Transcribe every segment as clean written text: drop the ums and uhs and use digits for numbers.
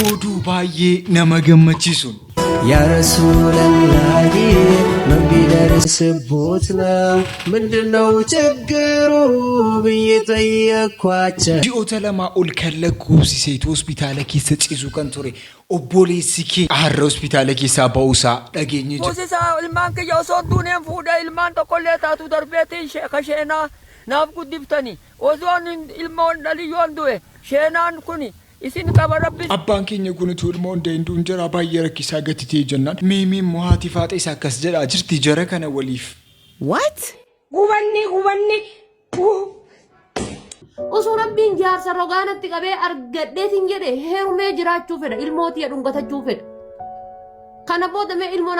Oduu baay'ee nama gammachiisuun. ያ ረሱለላሂ ምን ቢደርስቦት ነው ምንድነው ችግሩ ብዬ ጠየኳቸው። Ji'oota lamaa ol kan lakkoofsiseetu hospitaala keessa ciisu kan ture obboleessi kee har'a hospitaala keessaa ba'uusaa dhageenye jira. Fuusisaa ilmaan kiyya osoo hin duuneen fuudha ilmaan tokkollee taatu darbeetiin ka sheenaa naaf guddiftani osoon ilmoon dhaliyyoon du'e sheenaan kun isin qaba rabbi. Abbaan keenya kun utuu ilmoo hin dahin du'uun jara baay'ee rakkisaa gati ta'e jennaan miimiin immoo haati faaxee isaa akkas jedhaa jirti jara kana waliif. What? Gubanni gubanni. Osoo rabbiin jaarsa rogaanatti qabee argadheetiin jedhe heerumee jiraachuu fedha ilmootii dhungatachuu fedha. Kana booda mee ilmoo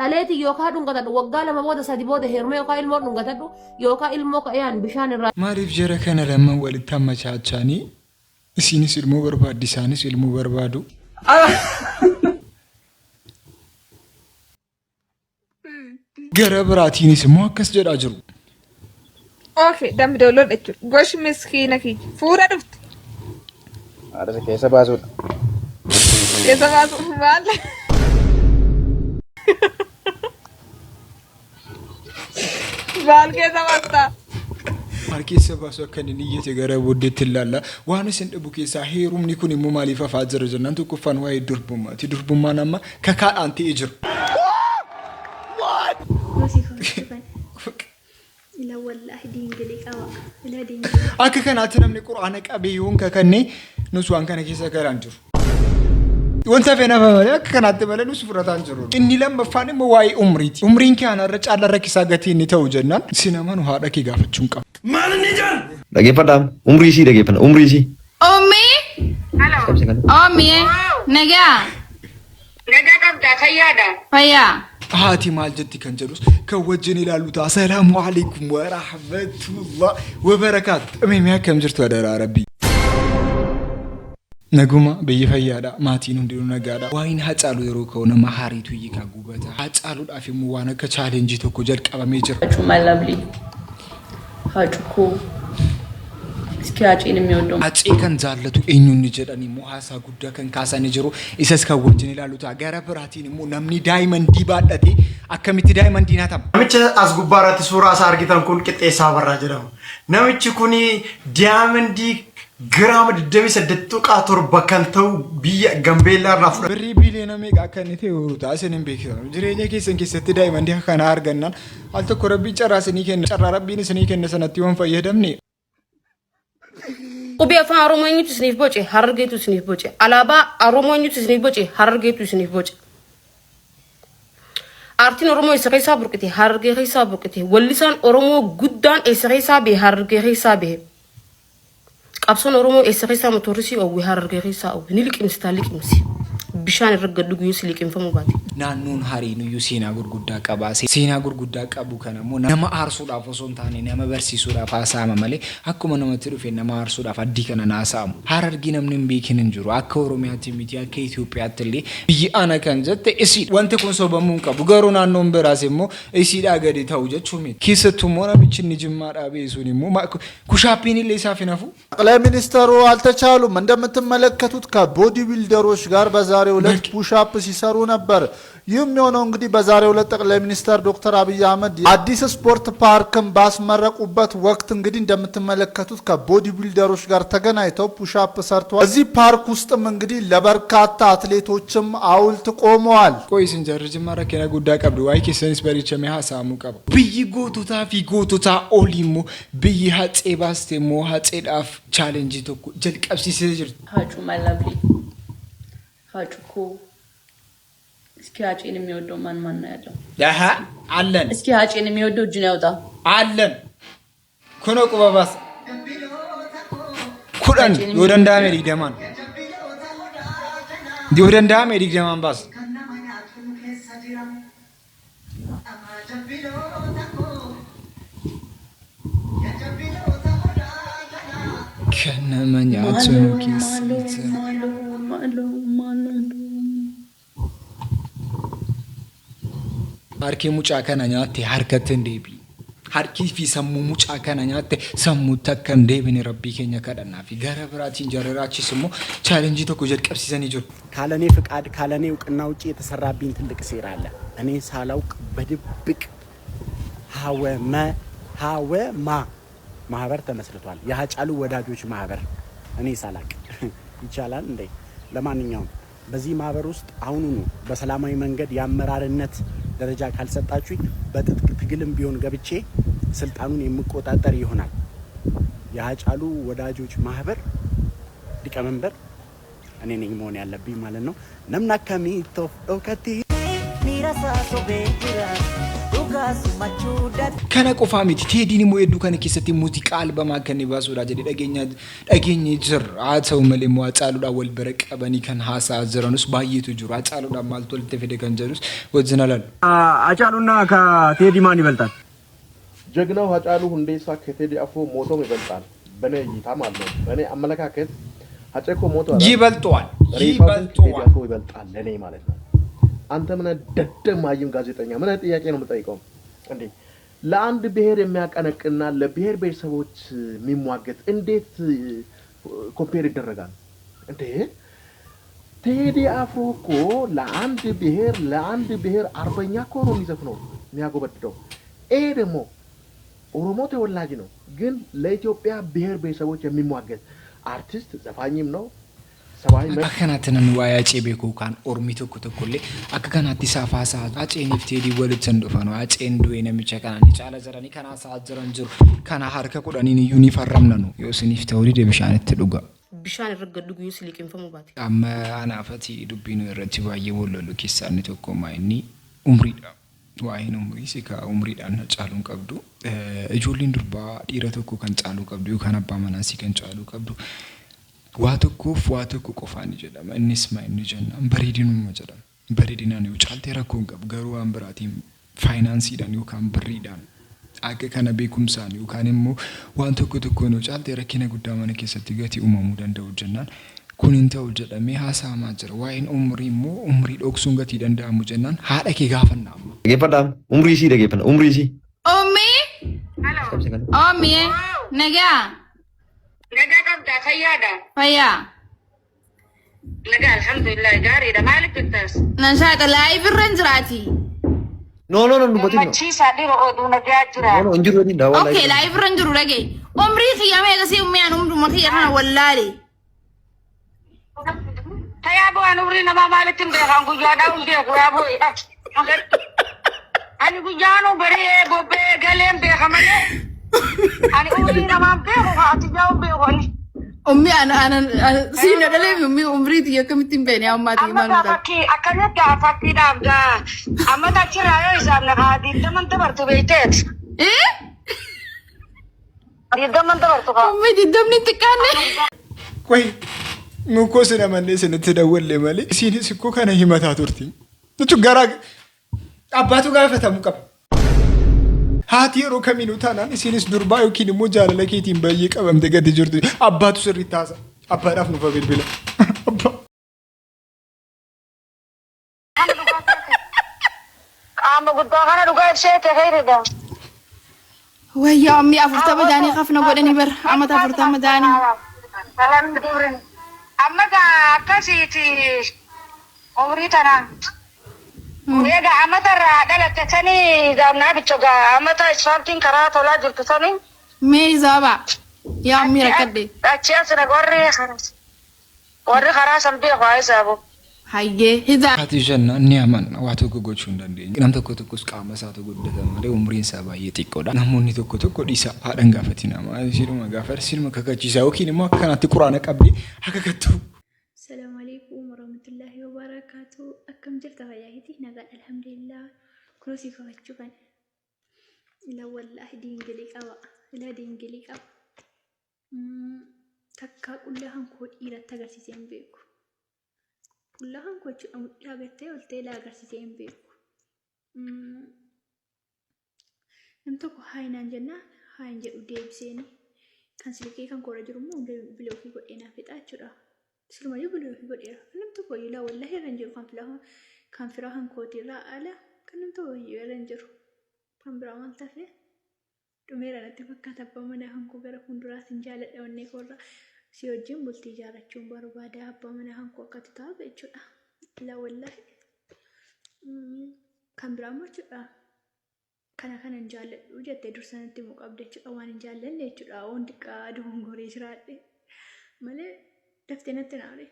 dhaleetii yookaan dhungatadhu waggaa 2 booda 3 booda heerumee yookaan ilmoo dhungatadhu yookaan ilmoo ka'een bishaan irraa. Maaliif jara kana lamaan walitti hammachaachanii isiinis ilmoo barbaaddi isaanis ilmoo barbaadu. Gara biraatiinis immoo akkas jedhaa jiru. Okay, dambi dooloodha jechuudha. Gosh miskiina kiyya. Fuula dhufte. Haadha keessa baasuudha. Keessa baasu maal? Maal keessa baastaa? Maal keessa baasu akka inni niyyate gara booddeetti ilaalla. Waan isin dhibu keessaa heerumni kun immoo maaliif hafaa jira jennaan tokkoffaan waa'ee durbummaati. Durbummaan amma kakaadhaan ta'ee jira. Akka kanaatti namni quraana qabee yoo hin kakanne nus waan kana keessa galaan jiru. Wanta hafe nafa malee akka kanaatti malee nus fudhataan jiru. Inni lammaffaan immoo waa'ee umriiti. Umriin kee anarra caala rakkisaa gatii inni ta'u jennaan si namanu haadha kee gaafachuun qaba. Dhaggeeffadhaa. Umrii isii dhaggeeffanna. Umrii isii. Ummi, Ummi, nagaa. Nagaa qabdaa fayyaadha. Fayyaa. Haati maal jetti kan jedhus kan wajjin ilaallu ta'a. Salaamu alaikum wa rahmatullah wa barakaatu. Mee akkam jirtu adaraa rabbii. Naguma biyyi fayyaadha. Maatiin hundinuu nagaadha. Waa'een Hacaaluu yeroo ka'u nama hariitu hiikaa gubata. Hacaaluudhaaf immoo waan akka challenge tokko jalqabamee jira. Hacu my lovely. Hacu koo. እስኪ Haceen የሚወደው Hacee kan jaallatu eenyuun jedhan immoo haasaa guddaa kan kaasanii jiru. Isas kan wajjin ilaallu ta'a. Gara biraatiin immoo namni daayimandii baadhate akkamitti daayimandii nyaatama? Namicha as gubbaa irratti suuraa isaa argitan kun Qixxeessaa Abarraa jedhama. Namichi kun diyaamandii giraama 28.7 kan ta'u biyya Gambeellaa irraa fudhate. Birrii biiliyoona meeqa akka inni ta'e horuu ta'a isin hin beeksisan. Jireenya keessan keessatti daayimandii akka kanaa argannaan al tokko rabbiin carraa isinii kenna. Carraa rabbiin isinii kenna sanatti yoo hin fayyadamne Qubee afaan Oromoo eenyutu isiniif boce? Harargeetu isiniif boce. Alaabaa Oromoo eenyutu isiniif boce? Harargeetu isiniif boce. Aartiin Oromoo eessa keessaa burqite? Harargee keessaa burqite. Wallisaan Oromoo guddaan eessa keessaa bahe? Harargee keessaa bahe. Qabsoon Oromoo eessa keessaa motorrisii oowwe? Harargee keessaa oowwe. Ni liqimsitaa liqimsi. Bishaan irra gad dhugu yoo si liqimfamuu baate. Naannoon hariinuyyuu seenaa gurguddaa qaba. Seenaa gurguddaa qabu kana immoo nama aarsuudhaaf osoo hin taane nama barsiisuudhaaf haasa'ama malee akkuma namatti dhufe nama aarsuudhaaf addii kana haasa'amu. Harargee namni hin beekin hin jiru. Akka Oromiyaatti miti akka Itoophiyaatti illee biyyi ana kan jette isiidha. Wanti kun sobamuu hin qabu. Garuu naannoon biraas immoo isiidhaa gadi ta'u jechuu miti. Keessattuu immoo namichi inni Jimmaadhaa ba'e sun immoo push-upiin illee isaaf hin hafu. ጠቅላይ ሚኒስተሩ አልተቻሉም። እንደምትመለከቱት ከቦዲ ቢልደሮች ጋር በዛሬው ዕለት push-up ሲሰሩ ነበር። ይህም የሆነው እንግዲህ በዛሬው ዕለት ጠቅላይ ሚኒስተር ዶክተር አብይ አህመድ አዲስ ስፖርት ፓርክን ባስመረቁበት ወቅት እንግዲህ እንደምትመለከቱት ከቦዲ ቢልደሮች ጋር ተገናኝተው push-up ሰርተዋል። እዚህ ፓርክ ውስጥም እንግዲህ ለበርካታ አትሌቶችም ሐውልት ቆመዋል። Qoy isin jarri Jimmaa rakkina guddaa qabdu. Waa'ee keessanis bareechamee haasa'amuu qaba. Biyyi goototaa fi goototaa olii immoo biyyi Hacee baaste immoo Haceedhaaf challenge tokko jalqabsiisee jirti. Hacu my lovely. Hacu koo. እስኪ Haceen የሚወደው ማን ማን ነው ያለው? Daha allan እስኪ Haceen የሚወደው እጁን ያውጣ። allan kunoo quba baasa. 10 yoo danda'ame 20n. Yoo danda'ame 20n baasa. Kan nama nyaatu nu keessa jira. ማሎ ማሎ ማሎ Harki mucaa kana nyaatte harkatti hin deebi'in. Harkii fi sammuu mucaa kana nyaatte sammuutti akka hin deebine Rabbii keenya kadhannaa fi gara biraatiin jarri Raachis immoo challenge tokko jalqabsiisanii jiru. ካለኔ ፍቃድ ካለኔ እውቅና ውጭ የተሰራብኝ ትልቅ ሴራ አለ። እኔ ሳላውቅ በድብቅ ሀወመ ሀወማ ማህበር ተመስርቷል። የሀጫሉ ወዳጆች ማህበር እኔ ሳላቅ ይቻላል እንዴ? ለማንኛውም በዚህ ማህበር ውስጥ አሁኑኑ በሰላማዊ መንገድ የአመራርነት ደረጃ ካልሰጣችሁኝ በትጥቅ ትግልም ቢሆን ገብቼ ስልጣኑን የምቆጣጠር ይሆናል። የሀጫሉ ወዳጆች ማህበር ሊቀመንበር እኔ ነኝ መሆን ያለብኝ ማለት ነው። Namna akkamitti dhokatti Kana qofaa miti, Teediin immoo hedduu kana keessatti muuziqaa albamaa akka inni baasuudha jedhee dhageenya dhageenye jirra. Haa ta'u malee immoo Hacaaluudhaan wal bira qabanii kan haasa'aa jiranus baay'eetu jiru. Hacaaluudhaan maaltu walitti fide kan jedhus wajjin ilaallu. ሃጫሉና ከቴዲ ማን ይበልጣል? ጀግናው ሃጫሉ ሁንዴሳ ከቴዲ አፍሮ ሞቶም ይበልጣል። በእኔ እይታ ማለት ነው። በእኔ አመለካከት ሀጬ እኮ ሞቶ ይበልጠዋል፣ ሬሳው ግን ከቴዲ ይበልጠዋል። አፍሮ ይበልጣል ለእኔ ማለት ነው። አንተ ምን አይነት ደደብ ማይም ጋዜጠኛ፣ ምን አይነት ጥያቄ ነው የምጠይቀው እንዴ? ለአንድ ብሔር የሚያቀነቅንና ለብሔር ብሔረሰቦች የሚሟገት እንዴት compare ይደረጋል እንዴ? ቴዲ አፍሮ እኮ ለአንድ ብሔር አርበኛ እኮ ነው የሚዘፍነው የሚያጎበድደው። ይሄ ደግሞ ኦሮሞ ተወላጅ ነው፣ ግን ለኢትዮጵያ ብሔር ብሔረሰቦች የሚሟገት አርቲስት ዘፋኝም ነው። ሰብአዊ መብት Akka kanaatti namni waa'ee Hacee beeku yookaan ormi tokko tokkollee akka kanaatti isaaf haasa'aa Haceeniif Teedii walitti hin dhufanu. Haceen du'ee namicha kana ni caala jedhanii kan haasa'aa jiran jiru. Kana harka kudhaniin iyyuu ni farramna nu. Yoo isiniif ta'uu dide bishaan itti dhuga. Bishaan irra gad dhugu yoo si liqimfamuu baate. Amma anaafati dubbiin irratti baay'ee wal lolu keessaa inni tokko maa inni umriidha. Waa'een umrii si kaa umriidhaan na caaluu hin qabdu. Ijoolleen durbaa dhiira tokko kan caaluu qabdu yookaan abbaa manaasii kan caaluu qabdu. Waa tokkoof waa tokko qofaan jedhama. Innis maa inni jennaan bareedinuma jedhama. Bareedinaan yoo caalte rakkoo hin qabu, garuu waan biraatiin faayinaansiidhaan yookaan birriidhaan akka kana beekumsaan yookaan immoo waan tokko tokkoon yoo caalte rakkina guddaa mana keessatti gatii uumamuu danda'u jennaan kun hin ta'u jedhamee haasa'amaa jira. Waa'een umrii immoo umrii dhoksuun gatii danda'amu jennaan haadha kee gaafanna amma. Dhageeffadhaa. Umrii isii dhageeffanna. Umrii isii. Ummi? Ummi, nagaa? Nagaa qabdaa, fayyaadha. Fayyaa. Nagaa, alhamdulillah, gaariidha. Maaliif bittas? Nan shaadha, live irra hin jiraati. No, no, no, dubbatin. No. Gammachiisaa dhiira oduu nagaa jira. No, no, hin jiru jedhin daawwaa. Okay, live irra hin jiru dhagaye. Umrii kiyya meeqa si ummi an umruma kiyya kana wallaale. Tayaa bu'aan umrii namaa maalitti hin beekan, guyyaadhaa hin beeku yaa bu'e. Ani guyyaanu baree bobbee galeen beeka malee. Ani umrii namaa hin beeku, ati yaa hin beeku ani. Ummi ana ana siin na dhalee ummi umrii tiyya akkamitti hin beekne ammaa tiyya Amma maal gaa taate. Fakkii akkanatti gaa fakkiidhaaf gaa amma achirraa yoo isaaf na kaa 20 dabartu beekteet. Eh? 20 dabartu kaa. Ummi 20 xiqqaanne. Qoy, nu koo sin amannee isinitti dawwalle malee isiinis ikkoo kana himataa turti. Jechuun garaa abbaatu gaafatamuu qaba. Haati yeroo kamiinuu taanaan isiinis durbaa yookiin immoo jaalala keetiin baay'ee qabamte gadi jirtu. Abbaatu sirriitti haasa. Abbaadhaaf nufa bilbila. Abbaa. Qaama guddaa kana dhugaa ibseete khayridha. Wayyaa ummi 40 daanii kafna godhanii bar amata 40 daanii. Amma gaa akkasiiti umrii tana. Egaa amatarraa dhalatte sanii gaamnaa bicho gaa amata isfaaltiin karaa tolaa jirtu sanii. Mee zaaba yaa ummi rakkadhe. Achi as warri karaa san beeku haa isaabu. Hayyee hizaa. Haati jennaan ni amanna, waa tokko gochuu hin dandeenye. Nam tokko tokkos qaama isaatu guddata malee umriin isaa baay'ee xiqqoodha. Namoonni tokko tokko dhiisa haadhan gaafatina. Isiidhuma gaafa isiidhuma kakachiisa yookiin immoo akka kanatti quraana qabdee akka kattu. Assalamu alaikum warahmatullahi wabarakatuh. Akkam jirta, fayyaa keetii? Nagaa, alhamdulillah. Kunoo si kafachuu kana. Ila wallaahi diingilii qaba. Ila diingilii qaba. Takkaa qullaa hankoo dhiiratti agarsiisee hin beeku. Qullaa hankoo jechuudha mudhii agartee ol ta'ee ilaa agarsiisee hin beeku. Namni tokko hi naan jennaan hi hin jedhu deebiseeni. Kan silkii kan koorra jiru immoo block godhee naaf fixa jechuudha. Silumayyuu block godheera. Kan namni tokko iyyuu wallahi irra hin jiru, kan firaa kan kootiirraa ala kan namni tokko iyyuu irra hin jiru. Kan biraa maal tafe? Dhumeera natti fakkaata abbaa manaa kan koo gara fuulduraa sin jaaladha onnee koorraa si wajjin bultii ijaarrachuun barbaada abbaa manaa kan koo akkati taatu jechuudha. Laa wallaahi. Kan biraa immoo jechuudha. Kana kana hin jaalladhu jettee dursa natti himuu qabda jechuudha. Waan hin jaallanne jechuudha. Waan xiqqaa dogongoree jiraadhe malee daftee natti hin aare.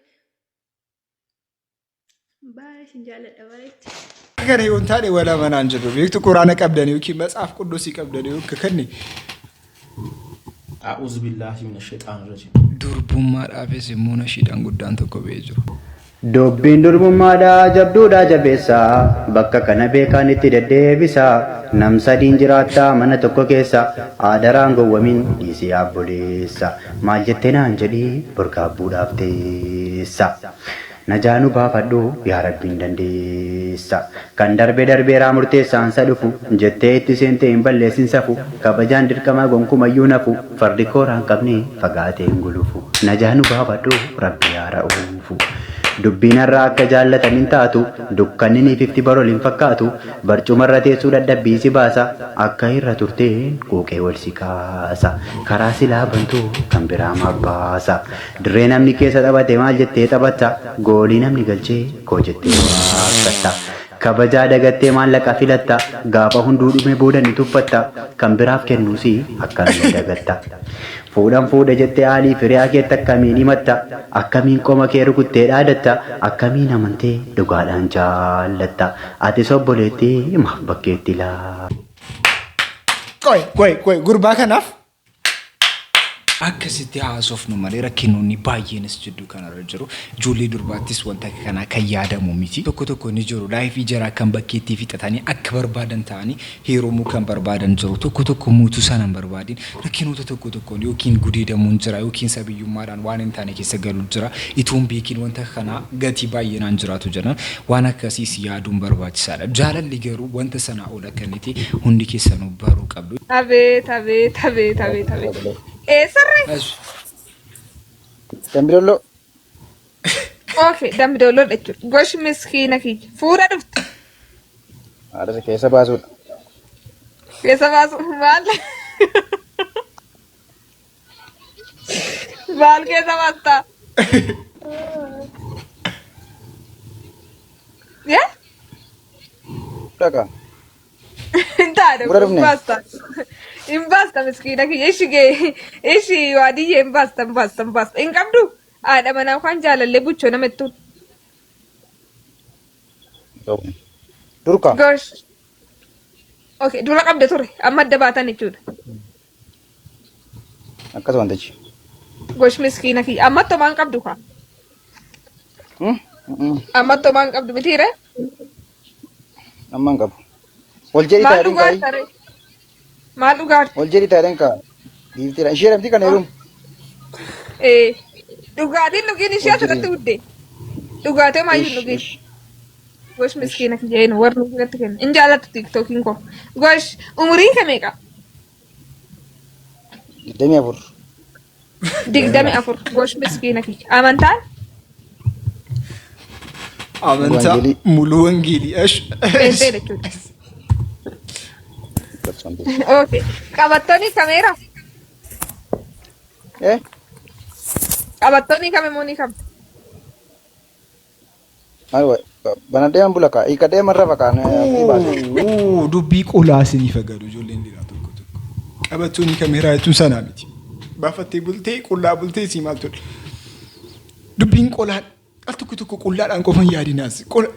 Baay'ee sin jaalladha baay'eetti. Kana yoo hin taane wal amanaan jirru. Beektu quraana qabdanii yookiin matsaaf qudusii qabdanii yookiin kanni. A'uuzu billaahi mina shexaani rajiim. Durbummaadhaafis immoo nashiidhaan guddaan tokko ba'ee jiru. Dubbiin durbummaadhaa jabduudhaa jabeessa bakka kana beekaan itti deddeebisa nam sadiin jiraattaa mana tokko keessa adaraan gowwamin dhiisi yaa obboleessa maal jette naan jedhi bor gaabbuudhaaf teessa najaa nu baafadhu yaa rabbi hin dandeessa kan darbe darbeeraa murteessaan sa dhufu jettee itti seentee hin balleessin safu kabajaan dirqama gonkumayyuu nafu fardi kooraa hin qabne fagaatee hin gulufu najaa nu baafadhu rabbi yaa ra'uufu Dubbiin har'a akka jaallatan hin taatu Dukkanni niif ifti bar ol hin fakkaatu Barcumarra teessuu dadhabbii si baasa Akka irra turteen quuqee ol si kaasa Karaa silaa bantu kan biraa maaf baasa Dirree namni keessa taphate maal jettee taphatta Goolii namni galche koo jettee waakkatta Kabajaa dagattee maallaqa filatta Gaafa hunduu dhume booda ni tuffatta Kan biraaf kennuusi akkamiin dagatta Fuudhan fuudhe jettee aalii firiyaa keetti akkamiin himatta? Akkamiin qoma kee rukuttee dhaadatta? Akkamiin amantee dhugaadhaan jaallatta? Atis obboleettii maaf bakkeetti laa. Qoy qoy qoy gurbaa kanaaf Akkasitti haasofnu malee rakkinoonni baay'eenis jidduu kanarra jiru. Ijoollee durbaattis wanta akka kanaa kan yaadamu miti. Tokko tokko ni jiru laayifii jaraa kan bakkeetti fixatanii akka barbaadan ta'anii heerumuu kan barbaadan jiru. Tokko tokko immoo utuu sana hin barbaadin rakkinoota tokko tokkoon yookiin gudeedamuun jira yookiin sabiyyummaadhaan waan hin taane keessa galuun jira. Ituu hin beekin wanta akka kanaa gatii baay'inaan jiraatu jedhan waan akkasiis yaaduun barbaachisaadha. Jaalalli garuu wanta sanaa ol akka inni ta'e hundi keessanuu baruu qabdu. Abeet abeet abeet abeet abeet. Eessarree? Dambidolloo. Okay, dambidolloo jechuudha. Gosh miskiina kiyya. Fuudha dhufte. Haadha keessa baasuudha. Keessa baasu maal? Maal keessa baasta? Yaa? Dhaqa. Hin taane Bura hin dhufne. baasta. Hin baasta miskiina kiyya. Ishi gee ishi waadiyyee hin baasta hin baasta hin baasta. Hin qabdu. Haadha manaa waan jaalallee buchoo nama ittuun. Durka. Gosh. Okay, dura qabda ture. Amma adda baatan jechuudha. Akkas wantichi. Gosh miskiina kiyya. Amma tomaan qabdu kaa. Amma tomaan qabdu mitiire. Amma hin qabu. Ol jedhi Maal taa'ee dhugaa kaa'i. taree? Maal dhugaa? Ol jedhi taa'ee kaa. Giiftiidha. Ishee jedhamti kan heerumu. Ee, dhugaatiin dhugiin ishee Ol jedhi. asirratti gudde. Dhugaatii maayyuu Ish dhugiin. ish. Gosh miskiina kiyya eenyu warri irratti kenna. In jaallattu tiiktookiin koo. Gosh umuriin kee meeqa? 24. 24. Gosh miskiina kiyya. Amantaan? Amantaa Wangeelii. muluu wangeelii. Ash. Pheenxee jechuudha. Okay. Qabattoonni kameera? Eh? Qabattoonni kame moo ni qabda? Maal wayi? Banadhee man bula kaa. Hiikadhee man rafa kaa. Abdii baase. Oo, dubbii qolaa isiniif agalu ijoolleen dhiiraa tokko tokko. Qabattoonni kameeraa jechuun sanaa miti. Baafattee bultee qullaa bultee sii maal tole. Dubbiin qolaa al tokko tokko qullaadhaan qofa hin yaadinaas. Qola.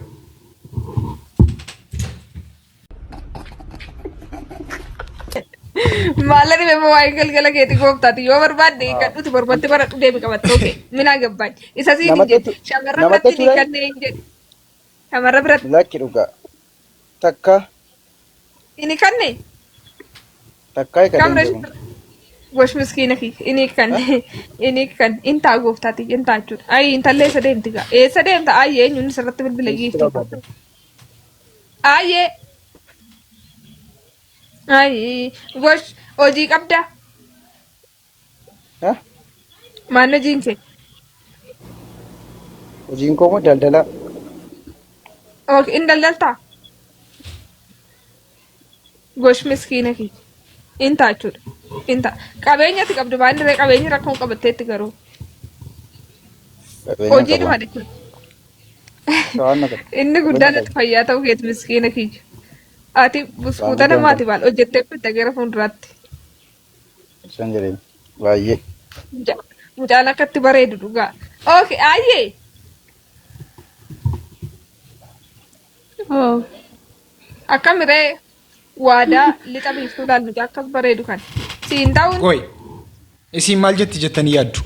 Maalla dhibee moo waa'ee galgala keetii gooftaati yoo barbaadde hiikadhuuti mormatti baradhu deemi qabattoo kee minaa gabbaañ isa siin hin Namatti jedhu shamarra namatti biratti hin ture hiikannee hin jedhu shamarra biratti lakki dhugaa. Takka hin hiikanne takka hiikadhee kamra hin beeku. gosh miskiina kiyya hin hiikanne hin hiikanne hin taa gooftaati hin taa jechuudha ayi intallee eessa deemti gaa eessa deemta ayi eenyuun isarratti bilbila giiftii ayyee Ayi, gosh, hojii qabdaa? Ha? Maal hojiin kee? Hojiin koo immoo daldala. Ok, in daldaltaa? Gosh miskiina kiyya. In ta'a jechuudha. In ta'a. Qabeenya ati qabdu baay'inni qabeenya rakkoo qabatteetti garuu. Qabeenya Hojii qaba. dhuma jechuudha. Waan na qaba. Inni guddaan Qabeenya itti fayyaa ta'uu keeti miskiina kiyya. Ati buskuuta Waan guddaan namaati qaba. maal hojjettee fitta gara fuulduraatti. Isaan jireenya. Baay'ee. Mucaan akkatti bareedu dhugaa. Okay, ayyee. Oh. Akkamiree waadaa lixa biiftuu laal mucaa akkas bareedu kan. Siin ta'uun Qoy, isin maal jetti jettanii yaaddu?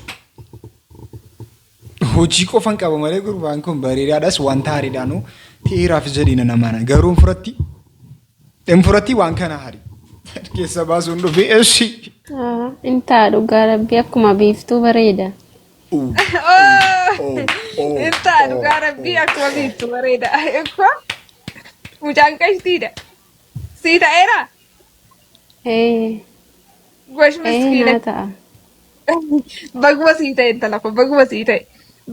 Hojii qofan qaba malee gurbaan kun bareedaadhas wanta hariidhaanuu ta'eeraaf jedhina namana. Garuu hin furatti hin furatti waan kana hari. Keessa baasuun dhufee eshi. Intaa dhugaa rabbii akkuma biiftuu bareeda. Intaa dhugaa rabbii akkuma biiftuu bareeda. Ikko mucaan qashtiidha. Sii ta'eera? Ee. Gosh Ee miskiina. naa ta'a. Baguma sii ta'e intala koo baguma sii ta'e.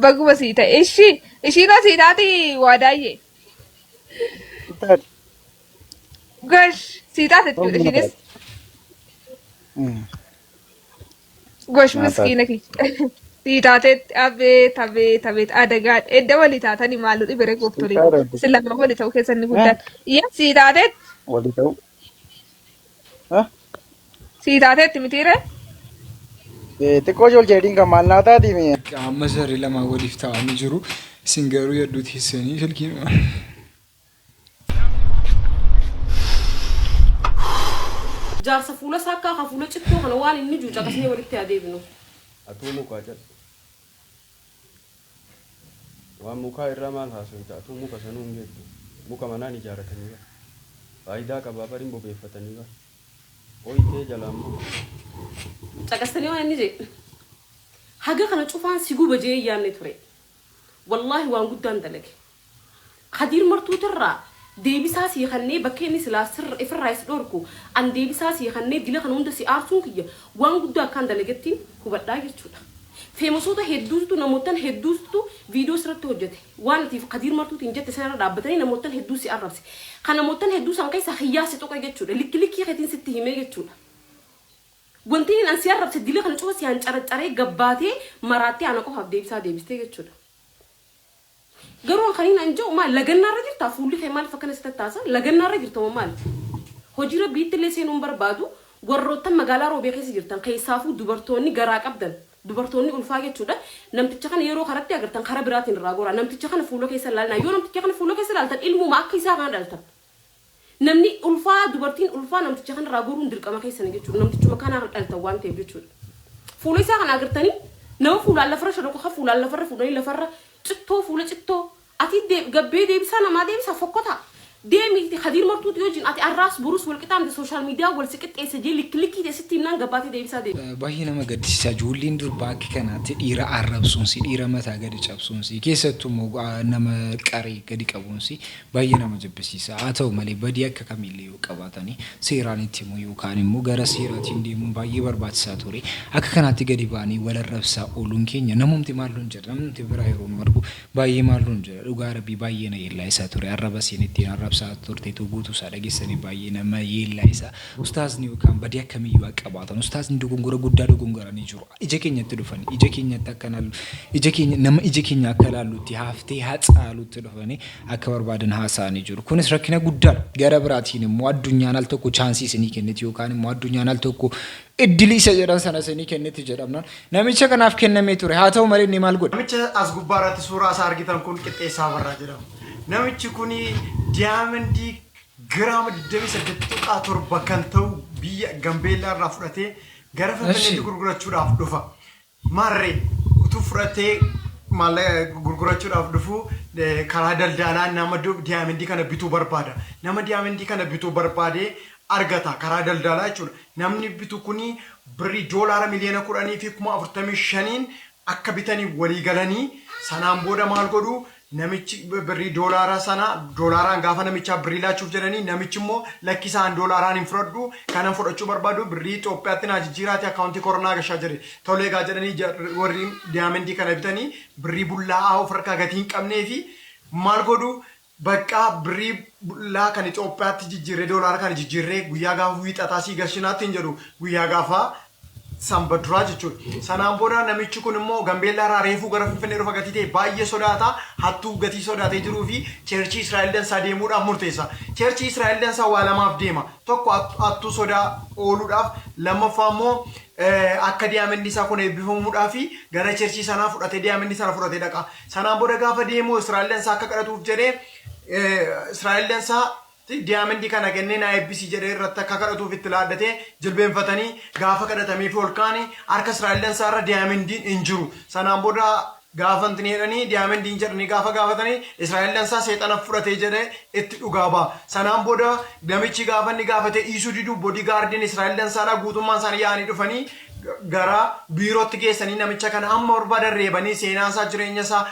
Baguma sii ta'e. Ishi ishiinoo sii taati waadaayyee. Taati. Gosh sii taate jechuudha ishiinis. Gosh Naa taate. miskiina kiyya. Sii taateetti abeet abeet abeet adagaa edda walii taatanii maaluu dhibere gooftolii. Sii Isin lama walii ta'uu keessan ni guddaan. Yaa sii taateetti Walii ta'uu. sii taateetti mitiire. Xiqqoo ol jedhiin kan maal naa taati mee? Amma jarri lamaan waliif taa'anii jiru. Isin garuu yadduu teessanii silkii. Jaarsa fuula saakkaa ka fuula cittoo kana waan inni jiru caqasnee walitti haa deebinu. Atuu mukaa cal. Waan mukaa irraa maal haasoyta atuu muka sanuu hin beektu. Muka manaan ijaaratanii bar. Faayidaa qabaa bar hin bobeeffatanii bar. Oytee jalaan muka. Caqastanii waan inni jedhe. Haga kana cufaan si guba je'ee hin yaanne ture. Wallaahi waan guddaan dalage. Kadiir Martuutirraa deebisaa sii kannee bakka inni silaa sirra ifirraa is dhorku an deebisaa sii kannee dila kana hunda si aarsuun kiyya waan guddaa akkaan dalagettiin hubadhaa jechuudha. Feemasoota hedduututu namoottan hedduututu viidiyoo sirratti hojjate. Waan ati Kadiir Martuutiin jette sanarra dhaabbatanii namoottan hedduu si arrabse. Ka namoottan hedduu san keessaa kiyyaa si tuqe jechuudha. Likki likkii keetiin sitti himee jechuudha. Wanti inni an si arrabse dila kana cufa si hancaracaree gabbaatee maraattee ana qofaaf deebisaa deebistee jechuudha. Garuu an kaniin an je'u maal lagannaarra jirtaa fuulli kee maaliif akkana si tattaasa lagannaarra jirta moo maal hojii rabbiittillee seenuu hin barbaadu warroottan magaalaa roobee keessa jirtan keessaafuu dubartoonni garaa qabdan dubartoonni ulfaa jechuudha namticha kana yeroo karatti agartan kara biraatiin irraa goraa namticha kana fuula keessa laalinaa yoo namticha kana fuula keessa laaltan ilmuma akka isaa kana dhaltan namni ulfaa dubartiin ulfaa namticha kana irraa goruun dirqama keessani jechuudha namtichuma kana dhaltan waan ta'eef jechuudha fuula isaa kana agartanii nama fuulaan lafarra shorroqu ka fuulaan lafarra fuudhanii lafarra Cittoo fuula cittoo Ati gabbee deebisaa namaa deebisa fokkotaa Deemiiti kadiir martuuti wajjin ati arraas borus wal qixaa miti social media wal si qixxeessa jee likki likkii tee sitti himnaan gabbaatee deebisaa deebisa. Baay'ee nama gaddisiisa ijoolleen durbaa akka kanaatti dhiira arrabsuunsi dhiira mataa gadi cabsuunsi keessattuu immoo nama qaree gadi qabuunsi baay'ee nama jibbisiisa haa ta'u malee badii akka kamiillee yoo qabaatanii seeraan itti himuu yookaan immoo gara seeraatiin deemuun baay'ee barbaachisaa ture. Akka kanaatti gadi ba'anii wal arrabsaa ooluun keenya namumti maal nuun jedha namumti biraa yeroo nu argu baay'ee maal nuun jedha dhugaa rabbii baay'ee na yeellaa'isaa ture arraba isiin ittiin arrabsaa turteetu guutuu isaa dhageessanii baay'ee nama yeellaa'isa. Ustaazni yookaan badii akkamiiyyuu haa qabaatan ustaazni dogongora guddaa dogongoranii jiru. Ija keenyatti dhufanii ija keenyatti akka ija keenya nama ija keenya akka laallutti haftee hacaalutti dhufanii akka barbaadan haasa'anii jiru. Kunis rakkina guddaadha. Gara biraatiin immoo addunyaan al tokko chaansii isinii kenniti yookaan immoo addunyaan al tokko iddilii isa jedhan sana isinii kenniti jedhamnaan namicha kanaaf kennamee ture. Haa ta'u malee inni maal godhe? Namicha as gubbaa irratti suuraa isaa argitan kun Qixxeessaa Abarraa jedhama. Namichi kun diyaamandii giraama 28.7 kan ta'u biyya Gambeellaa irraa fudhatee gara Finfinneetti gurgurachuudhaaf dhufa. Maarree utuu fudhatee maallaqa gurgurachuudhaaf dhufu karaa daldaalaa nama diyaamandii kana bituu barbaada. Nama diyaamandii kana bituu barbaadee argata karaa daldaalaa jechuudha. Namni bitu kuni birrii doolaara miliyoona 10 fi 45,000n akka bitaniif walii galanii sanaan booda maal godhu Namichi birrii doolaara sana doolaaraan gaafa namichaaf birrii laachuuf jedhanii namichi immoo lakkisaa an doolaaraan hin fudhadhu kanan fudhachuu barbaadu birrii Itoophiyaatti naa jijjiiraati akkaawuntii koorra naa gashaa jedhe. Tole egaa jedhanii warri diyaamendii kana bitanii birrii bullaa'aa of harkaa gatii hin qabnee fi maal godhu Bakka birrii laa kan Itoophiyaatti jijjiirree, doolaara kan jijjiirree, guyyaa gaafa wiixataa sii galchinaatti hin jedhu, guyyaa gaafa sanba duraa jechuudha. Sanaan booda namichi kun immoo Gambeellaa irraa reefuu gara Finfinnee dhufa gatii ta'e baay'ee sodaata. Hattuu gatii sodaatee jiruu fi churchii Israa'el Dansaa deemuudhaaf murteessa. Churchii Israa'el Dansaa waa lamaaf deema. Tokko hattuu sodaa ooluudhaaf, lammaffaa immoo akka diamondii isaa kun eebbifamuudhaaf gara churchii sanaa fudhatee, diamondii sana fudhatee dhaqa. Sanaan booda gaafa deemu Israa'el Dansaa akka kadhatuuf jedhee, Israa'el Dansaa diamondii kana kennee naa eebbisi jedhee irratti akka kadhatuuf itti laaddatee, jilbeenfatanii gaafa kadhatameef ol kaanii harka Israa'el Dansaa irra diamondiin hin jiru. Sanaan booda gaafa intini jedhanii, diamondiin jedhanii gaafa gaafatanii, Israa'el Dansaa seexana fudhatee jedhee itti dhugaa ba'a. Sanaan booda namichi gaafa inni gaafatee dhiisuu didu, bodyguardiin Israa'el Dansaadhaa guutummaan isaanii yaa'anii dhufanii gara biirootti geessanii, namicha kana hamma barbaadan reebanii, seenaa isaa, jireenya isaa,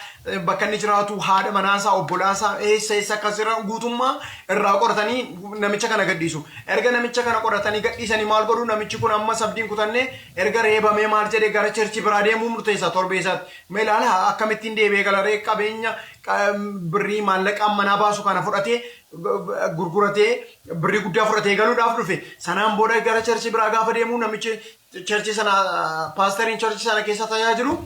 bakka inni jiraatu, haadha manaa isaa, obbolaa isaa, eessa eessa akkas jiran guutummaa irraa qoratanii namicha kana gadhiisu. Erga namicha kana qoratanii gadhiisanii maal godhu? Namichi kun amma sabdiin kutannee, erga reebamee maal jedhee, gara churchii biraa deemuu murteessa torbee isaatti. Mee ilaala, akkamittiin deebi'ee galaree qabeenya birrii maallaqaan manaa baasu kana fudhatee, gurguratee, birrii guddaa fudhatee galuudhaaf dhufe. Sanaan booda gara churchii biraa gaafa deemu, namichi churchii sana, paasteriin churchii sana keessa tajaajilu,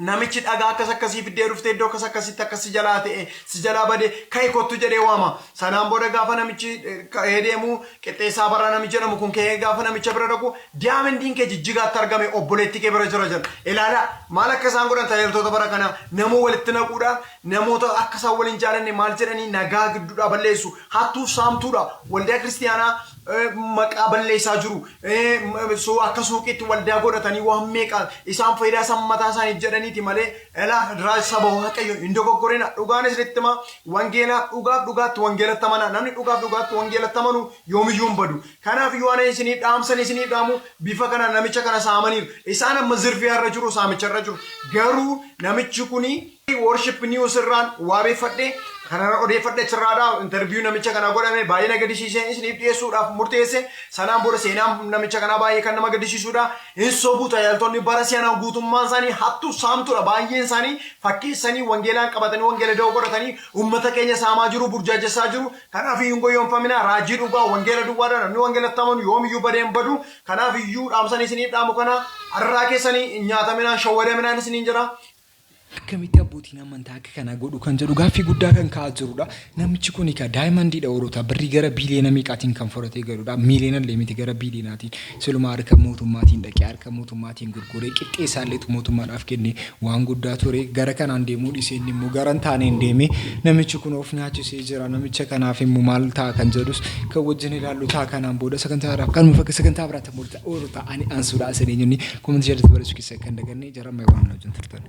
namichi dhagaa akkas akkasii fiddee dhuftee iddoo akkas akkasitti akkas si jalaa ta'e, si jalaa bade, ka'e kottu jedhee waama. Sanaan booda gaafa namichi ka'ee deemu, Qixxeessaa Barraa namichi jedhamu kun ka'ee gaafa namicha bira dhaqu, "Diamondiin kee Jijjigaatti argame, obboleettii kee bira jira" jedha. Ilaala maal akka isaan godhan. Tajaajiltoota bara kanaa nama walitti naquudhaan, namoota akka isaan waliin jaalanne maal jedhanii nagaa gidduudhaa balleessu. Hattuuf saamtuudha. Waldaa kiristiyaanaa maqaa balleessaa jiru. Akka suuqiitti waldaa godhatanii waan meeqa isaan faayidaa isaan mataa isaaniif jedhaniiti malee. Ilaa saba Waaqayyo, hin dogoggorina. Dhugaan isinitti himaa, wangeelaa dhugaaf dhugaatti wangeelatti amanaa. Namni dhugaaf dhugaatti wangeelatti amanu yoomiyyuu hin badu. Kanaaf iyyuu ana isinii dhaamsan isinii dhaamu, bifa kana namicha kana saamaniiru. Isaan amma zirfiyaa irra jiru, saamicha irra jiru. Garuu namichi kuni Worship News irraan waabeeffadhe, kanarra odeeffadhe, achirraadha. Interview namicha kana godhame baay'ee na gaddisiisee isiniif dhiyeessuudhaaf murteesse. Sanaan booda seenaan namicha kanaa baay'ee kan nama gaddisiisudha. Hin sobu. Tajaajiltoonni bara si'anaa guutummaan isaanii hattuu saamtuudha. Baay'een isaanii fakkeessanii wangeelaan qabatanii, wangeela da'oo godhatanii uummata keenya saamaa jiru, burjaajessaa jiru. Kanaaf iyyuu hin goyyomfaminaa. Raajii dhugaa wangeela duwwaadha. Namni wangeelatti amanu yoomiyyuu badee hin badu. Kanaaf iyyuu dhaamsan isiniif dhaamu kana, har'aa keessanii hin nyaataminaan, shawwadaminaan isiniin jira. Akkamitti abbootiin amantaa akka kana godhu kan jedhu gaaffii guddaa kan ka'aa jirudha. Namichi kun egaa diamondiidha horoota birrii gara biiliyoona meeqaatiin kan fudhatee galudha. Miiliyoona illee miti, gara biiliyonaatiin. Siluma harka mootummaatiin dhaqee harka mootummaatiin gurguree qixxee isaalleetu mootummaadhaaf kenne waan guddaa ture. Gara kanaan deemuu dhiisee inni immoo gara hin taaneen deeme. Namichi kun of nyaachisee jira. Namicha kanaaf immoo maal ta'a kan jedhus kan wajjin ilaallu ta'a kanaan booda. Sagantaa irraa kanuma fakka sagantaa biraatti murta oolu ta'a. Ani ansuudha isin eenyuun commentii jalatti barreessuu keessa kan daganne jara ammayyaa waan wajjin turtan.